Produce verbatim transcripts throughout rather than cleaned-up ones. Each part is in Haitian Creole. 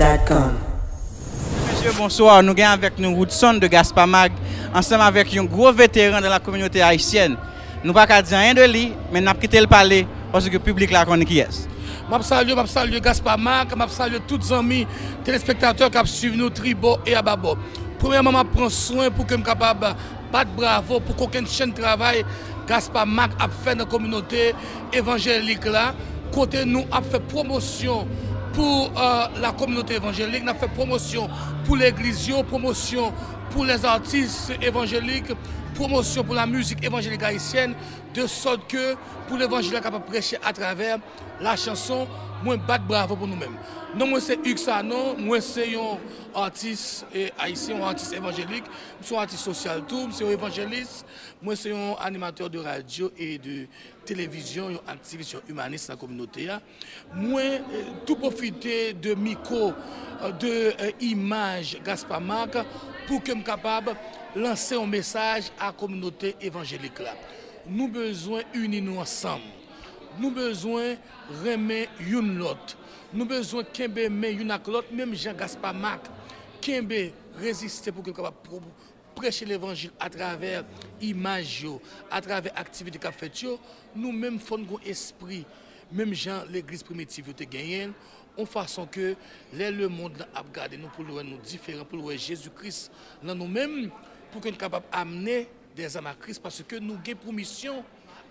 Gaspamag.com. Mesye, bonswa. Nou gen avèk nou Woodson de Gaspamag, ansanm avèk yon gwo veteran de la kominote ayisyèn. Nou pa ka di anyen de li, men n ap kite l pale, paske piblik la konn kiyès. M ap salye, m ap salye Gaspamag, m ap salye tout zanmi telespektatè k ap swiv nou tribò e ababò. Premyèman, m ap pran swen pou ke m kapab bat bravo pou kokennchenn travay Gaspamag ap fè nan kominote evanjelik la, kote nou ap fè pwomosyon pou, euh, la kominote evanjelik, n ap fè pwomosyon pou legliz yo, pwomosyon pou lèzatis evanjelik, pwomosyon pou la mizik evanjelik ayisyèn, de sòt ke pou levanjil la kapab preche atravè la chanson. Mwen bat bravo pou nou menm. Non mwen se Hugues Sanon, mwen se yon atis, eh, ayisyen, yon atis evanjelik, m se yon atis sosyal tou, m se yon evanjelis, mwen se yon animatè de radyo e de televizyon, yon aktivis, yon imanis nan kominote a. Mwen, eh, tou pwofite de mikwo, eh, de, eh, imaj Gaspamag pou ke m kapab lanse yon mesaj a kominote evanjelik la. Nou bezwen ini nou ansanm. Nou bezwen renmen youn lòt. Nou bezwen kenbe men youn ak lòt, menm jan Gaspamag kenbe, reziste pou ke l kapab pwo-, preche levanjil atravè imaj yo, atravè aktivite k ap fèt yo. Nou menm, fò n gon espri, menm jan legliz primitiv yo te genyen l, yon fason ke lè lemonn nan ap gade nou, pou l wè nou diferan, pou l wè Jezi Kris nan nou menm, pou ke n kapab amne dèzam a Kris, paske nou gen pou misyon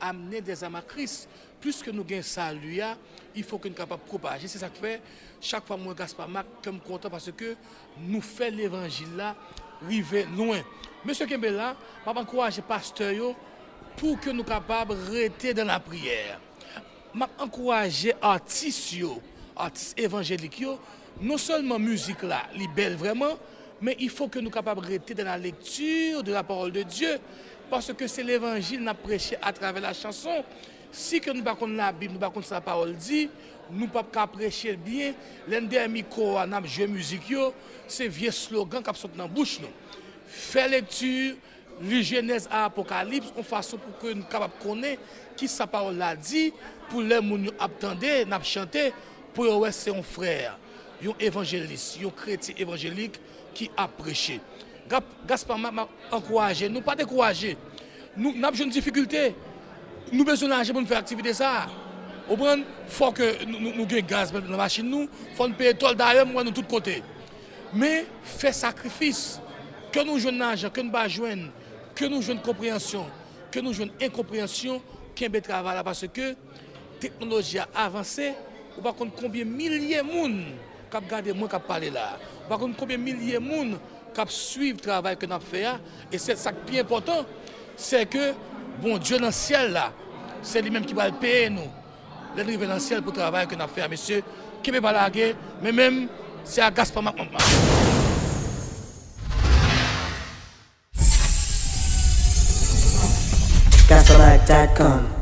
amne dèzam a Kris. Pliske nou gen sali a, il fo ke n kapab pwopaje. Se sa k fè, chak fwa m wè Gaspamag, kè m kontan, paske nou fè levanjil la rive lwen. Mesye, kenbe la, m ap ankouraje pastè yo pou ke nou kapab rete dan lapriyè. M ap ankouraje atis yo, atis evanjelik yo, non sèlman mizik la, li bèl vrèman, men il fo ke nou kapab rete dans la lecture de la parole de Dieu, paske se levanjil n ap preche atravè la chanson. Si ke nou pa konn Labib, nou pa konn sa pawòl di, nou p ap ka preche l byen. Lè n dèyè mikwo a, n ap jwe mizik yo, se vye slogan k ap sot nan bouch nou. Fè lekti, li Jenèz a Apokalips, yon fason pou ke n kapab konnen ki sa pawòl la di, pou lè moun yo ap tande, n ap chante, pou yo wè se yon frè, yon evanjelis, yon kretyen evanjelik ki ap preche. Gap-, Gaspamag, m ap ankouraje nou, pa dekouraje. Nou, n ap jwenn difikilte. Nou bezwen lajan pou n fè aktivite sa a. Ou konprann? Fò ke nou, nou, nou gen gaz nan machin nou, fò n peye tòl. Dayè, m wè nou tout kote. Men, fè sakrifis. Ke nou jwenn lajan, ke n pa jwenn, ke nou jwenn konpreyansyon, ke nou jwenn enkonpreyansyon, kenbe travay la, paske teknoloji a avanse, ou pa konn konbyen milye moun k ap gade mwen k ap pale la a. Ou pa konn konbyen milye moun k ap swiv travay ke n ap fè a. E se sa k pi enpòtan, se ke Bondye nan syèl la, se li menm ki pral peye nou lè n rive nan syèl pou travay ke n ap fè a, mesye. Kenbe pa lage, men menm, se a Gaspamag m ap mache. Gaspamag dot com.